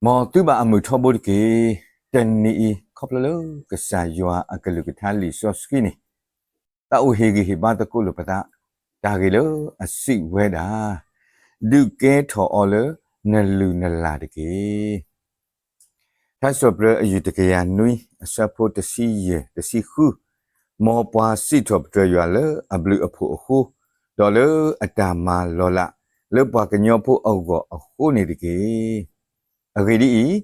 မ်သုဘၣ်အမုာ်ထီဘိတက့ၢ်. တနံၤအံၤ ခီဖျိလၢကစၢ်ယွၤအကလုၢ်ကထါလံာ်စီဆှံန့ၣ် သးအိၣ်ဟ့ၣ်ဂံၢ်ဟ့ၣ်ဘါသကိးလိာ်ပသး တၢ်ဂ့ၢ်လၢအစံးဝဲဒၣ်, ဒုးကဲထီၣ်အီၤလၢနလုၢ်နလၢ်တက့ၢ်. ထါစံးပတြၢၤအယုၢ်တကယၤနွံ အဆၢဖိတဆံယဲၢ် တဆံဃု, မ်ပှၤစံးထီၣ်ပတြၢၤယွၤလၢအဘျုးအဖှိၣ်အဃိ, ဒီးလၢအတၢ်မၤလီၤလးလၢပှၤကညီဖိအဂီၢ်အဃိန့ၣ်တက့ၢ်. အဂ့ၢ်ဒ်အံၤ,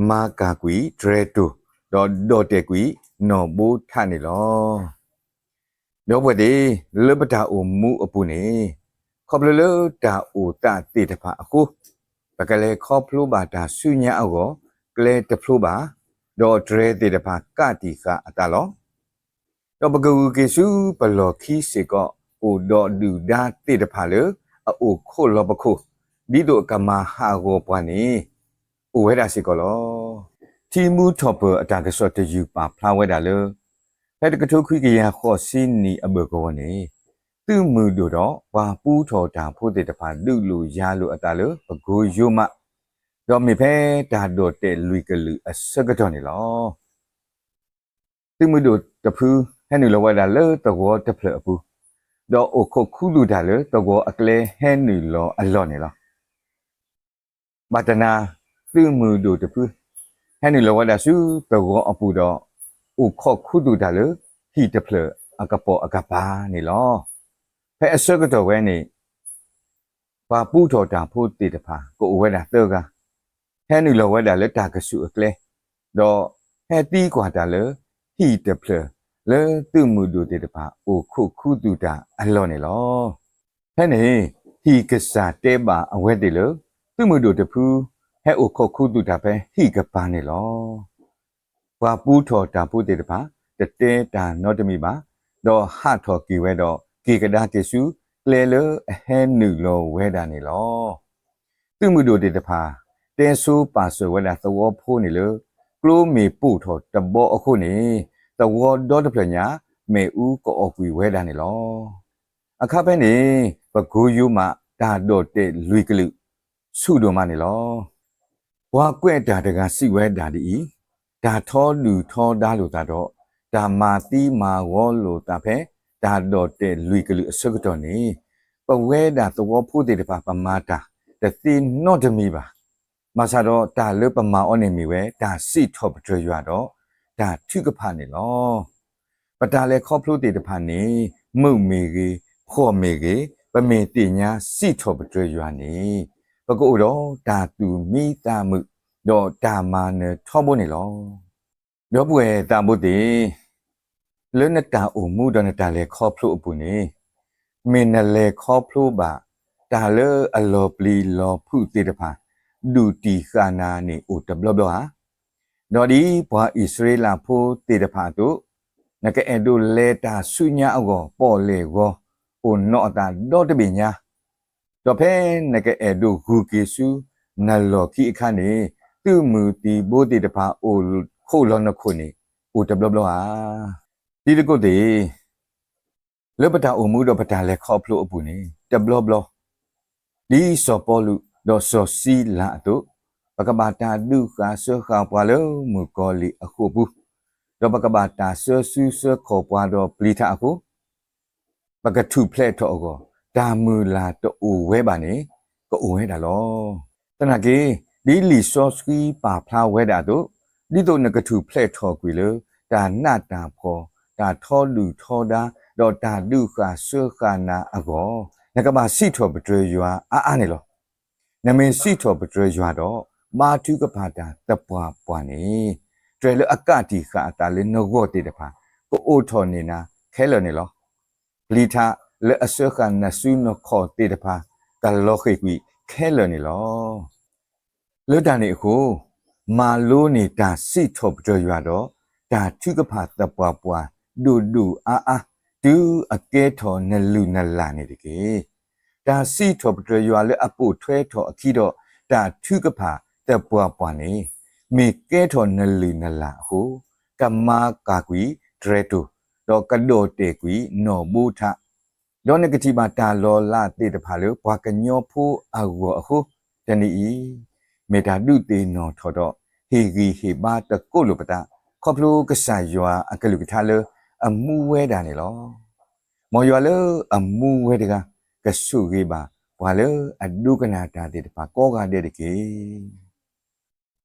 မၤကၢ်ကွံာ်တြဲၤတိၢ်, ဒီးဒီၣ်တဲာ်ကွံာ်နီၣ်ဘိထးန့ၣ်လီၤ. ဒီပုၢ်ဝဲၢ်သ့ၣ်, လၢပတၢ်အိၣ်မူအပူၤန့ၣ်, ခီဖျိလၢတၢ်အိၣ်သးသ့ၣ်တဖၣ်အဃိ, ပကလဲၤခီဖျိဘၣ်တၢ်ဆူညါအဂီၢ် ကျဲတဖျိဘၣ်, ဒီးတြဲၤသ့ၣ်တဖၣ်ကးတံာ်ဃာ်အသးလီၤ. ဒီးပကဂုာ်က့ၤဆူပလီၢ်ခံစ့ၢ်ကီး အိၣ်ဒီးဒုၣ်ဒါသ့ၣ်တဖၣ်လၢအအိၣ်ခိးလီၤပခိၣ်, ဒ်သိးအကမၤဟးဂီၤပှၤန့ၣ် အိၣ်ဝဲဒၣ်စ့ၢ်ကီးလီၤ. ထံမူထီၣ်ပၢၢ်အတၢ်ကစီၣ်တယုၢ်ပာ်ဖျါဝဲဒၣ်လၢ ဖဲတကထိခွံကယၤဃိးဆံနံၣ်အဘၢၣ်ကဝီၤန့ၣ်, သုးမုၢ်ဒိၣ်ဒီးပှၤပူထီၣ်တၢ်ဖိသ့ၣ်တဖၣ် ဒုးလိာ်ယၤလိာ်အသးလၢပကိယိမး, ဒီးမ့ၢ်ဖဲတၢ်ဒီၣ်တဲာ်လွံၢ်ကလုာ်အဆၢကတီၢ်န့ၣ်လီၤ. သုးမုၢ်ဒိၣ်တဖု ဟဲနုာ်လီၤဝဲဒၣ်လၢသဝီတဖျၢၣ်အပူၤ, ဒီးအိၣ်ခိးခူသူၣ်တၢ်လၢသဝီအကျဲဟဲနုာ်လီၤအလီၢ်န့ၣ်လီၤ. ဘၣ်တနၤ သုးမုၢ်ဒိၣ်တဖု ဟဲနုာ်လီၤဝဲဒၣ်ဆူသဝီအပူၤဒီး အိၣ်ခိးခူသူၣ်တၢ်လၢဟံၣ်တဖျၢၣ်အကပိာ်အကပၤန့ၣ်လီၤ. ဖဲအဆၢကတီၢ်ဝဲန့ၣ် ပှၤပူထီၣ်တၢ်ဖိသ့ၣ်တဖၣ် ကအိၣ်ဝဲဒၣ်သၢဂၤ, ဟဲနုာ်လီၤဝဲဒၣ်လၢတၢ်ကဆူၣ်အကျဲ, ဒီးဟဲသံကွၢ်တၢ်လၢဟံၣ်တဖျၢၣ် လၢသုးမုၢ်ဒိၣ်သ့ၣ်တဖၣ် အိၣ်ခိးခူသူၣ်တၢ်အလီၢ်န့ၣ်လီၤ. ဖဲန့ၣ် ဟံၣ်ကစၢ်တဲဘၣ်အဝဲသ့ၣ်လၢ သုးမုၢ်ဒိၣ်တဖု ဟဲအိၣ်ခိးခူသူၣ်တၢ်ဖဲဟံၣ်ကပၤန့ၣ်လီၤ. ပှၤပူထီၣ်တၢ်ဖိသ့ၣ်တဖၣ် တတဲတၢ်နီတမံၤဘၣ်, ဒီးဟးထီၣ်က့ၤဝဲဒီး က့ၤကဒါက့ၤဆူ ကျဲလၢအဟဲနုာ်လီၤဝဲဒၣ်န့ၣ်လီၤ. သုးမုၢ်ဒိၣ်သ့ၣ်တဖၣ် တဲဆိပာ်စၢၤဝဲဒၣ်သဝီဖိန့ၣ်လၢ ကျိမ့ၢ်ပိာ်ထီၣ်တဘီအဃိန့ၣ် သဝီဒီတဖျၢၣ်ညါ မ့ၣ်အူကအီၣ်ကွံာ်ဝဲဒၣ်န့ၣ်လီၤ. အခါဖဲန့ၣ် ပကိယိမး တၢ်ဒီၣ်တဲာ်လွံၢ်ကလုာ် ဆူၣ်ဒိၣ်မးန့ၣ်လီၤ. ပှၤကွဲးတၢ်တဂၤစံးဝဲဒၣ်ဒ်အံၤ, တၢ်ထီဒုၣ်ထီဒါလိာ်သးဒီး တၢ်မၤသံမၤဂီၤလိာ်သးဖဲ တၢ်ဒီၣ်တဲာ်လွံၢ်ကလုာ်အဆၢကတီၢ်န့ၣ်, ပဝဲဒၣ်သဝီဖိသ့ၣ်တဖၣ် ပမၤတၢ်တသ့နီတမံၤဘၣ်. ဘၣ်ဆၣ်ဒီးတၢ်လၢပမၤအီၤန့ၣ်မ့ၢ်ဝဲ တၢ်စံးထီၣ်ပတြၢၤယွၤဒီး တၢ်ထုကဖၣ်န့ၣ်လီၤ. ပတၢ်လဲၤခီဖျိသ့ၣ်တဖၣ်န့ၣ် မုာ်မ့ၢ်ဂ့ၤ, ဖှီၣ်မ့ၢ်ဂ့ၤ, ပမ့ၢ်သ့ၣ်ညါစံးထီၣ်ပတြၢၤယွၤန့ၣ်, ပကအိၣ်ဒီးတၢ်သူၣ်မံသးမုာ်, ဒီးတၢ်မၤနၢၤထီဘိန့ၣ်လီၤ. ဒီပုၢ်ဝဲၢ်သးဘိသ့ၣ်, လၢနတၢ်အိၣ်မူဒီးနတၢ်လဲၤခီဖျိအပူၤန့ၣ်, မ့ၢ်နလဲၤခီဖျိဘၣ် တၢ်လၢအလီၤပျံၤလီၤဖုးသ့ၣ်တဖၣ် ဒုးတံာ်ဃာ်နၤန့ၣ်အိၣ်တဘျီဘျီဧါ. ဒီးဒ်ပှၤအံၣ်စရ့လးဖိသ့ၣ်တဖၣ်အသိး, နကအဲၣ်ဒိးလဲၤတၢ်ဆူညါအဂီၢ် ပီၣ်လဲၣ်ဂီၤ, အိၣ်နီၣ်အသးဒီတဘ့ၣ်ညါ, ဒီးဖဲနကအဲၣ်ဒိးဂုၤက့ၤဆူ နလီၢ်ခံအခါန့ၣ်, သုးမုၢ်သံၣ်ဘိသ့ၣ်တဖၣ်အိၣ်ခိးလီၤနခိၣ်န့ၣ် အိၣ်တဘျီဘျီဧါ. တံၤသကိးသ့ၣ်, လၢပတၢ်အိၣ်မူဒီးပတၢ်လဲၤခီဖျိအပူၤန့ၣ် တဘျီဘျီ ဒ်စီၤပီလူးဒီးစီၤစံလၤအသိး, ပကဘၣ်တၢ်ဒုးဃာ်စၢဃာ်ပှၤလၢမုၣ်ကီၤလံၢ်အဃိာ်ပူၤ, ဒီးပကဘၣ်တၢ်ဆှၢစုဆှၢခီၣ်ပှၤဒီးပျံၤတၢ်အဃိ, ပကထူၣ်ဖျဲးထီၣ်အဂီၢ် တၢ်မုၢ်လၢ်တအိၣ်ဝဲဘၣ်န့ၣ် ကအိၣ်ဝဲဒၣ်လီၤ. သနာ်က့ ဒ်လံာ်စီဆှံပာ်ဖျါဝဲဒၣ်အသိး, ဒ်သိးနကထူၣ်ဖျဲးထီၣ်ကွံာ်လၢ တၢ်နးတၢ်ဖှီၣ်, တၢ်ထီဒုၣ်ထီဒါ, ဒီးတၢ်ဒုးဃာ်စၢဃာ်နၤအဂီၢ်, နကဘၣ်စံးထီၣ်ပတြၢၤယွၤအါအါန့ၣ်လီၤ. နမ့ၢ်စံးထီၣ်ပတြၢၤယွၤဒီး ဘါထုကဖၣ်တၢ်သပှၢ်ပှၢ်န့ၣ်, တြဲၤလၢအကးတံာ်ဃာ်အသးလၢနဂီၢ်သ့ၣ်တဖၣ် ကအိးထီၣ်န့ၢ်နၤခဲလၢာ်န့ၣ်လီၤ. ပျံၤတၢ်လၢအစၢဃာ်နစုနခီၣ်သ့ၣ်တဖၣ် ကလီၤဃံၤကွံာ်ခဲလၢာ်န့ၣ်လီၤ. လၢတၢ်န့ၣ်အဃိ, မၤလိန့ၢ်တၢ်စံးထီၣ်ပတြၢၤယွၤဒီး တၢ်ထုကဖၣ်သပှၢ်ပှၢ် ဒိၣ်ဒိၣ်အါအါ တုၤအကဲထီၣ်နလုၢ်နလၢ်န့ၣ်တက့ၢ်. တၢ်စံးထီၣ်ပတြၢၤယွၤလၢအပိာ်ထွဲထီၣ်အခံဒီး တၢ်ထုကဖၣ်သပှၢ်ပှၢ်န့ၣ်, မ့ၢ်ကဲထီၣ်နလုၢ်နလၢ်အဃိ, ကမၤကၢ်ကွံာ်တြဲၤတိၢ်, ဒီးကဒီၣ်တဲာ်ကွံာ်နီၣ်ဘိထး, ဒီးနကထံၣ်ဘၣ်တၢ်လီၤလးသ့ၣ်တဖၣ်လၢပှၤကညီဖိအဂီၢ်အဃိ, တနံၤအံၤ, မ့ၢ်တၢ်ဒုးသ့ၣ်နီၣ်ထီၣ်ဒီး ဟ့ၣ်ဂံၢ်ဟ့ၣ်ဘါတကိးလိာ်ပသး ခီဖျိကစၢ်ယွၤအကလုၢ်ကထါလၢအမူဝဲဒၣ်န့ၣ်လီၤ. မ်ယွၤလၢအမူဝဲတဂၤ ကဆိၣ်ဂ့ၤဘၣ်ပှၤလၢအဒိကနၣ်တၢ်သ့ၣ်တဖၣ်ကိးဂၤဒဲးတက့ၢ်.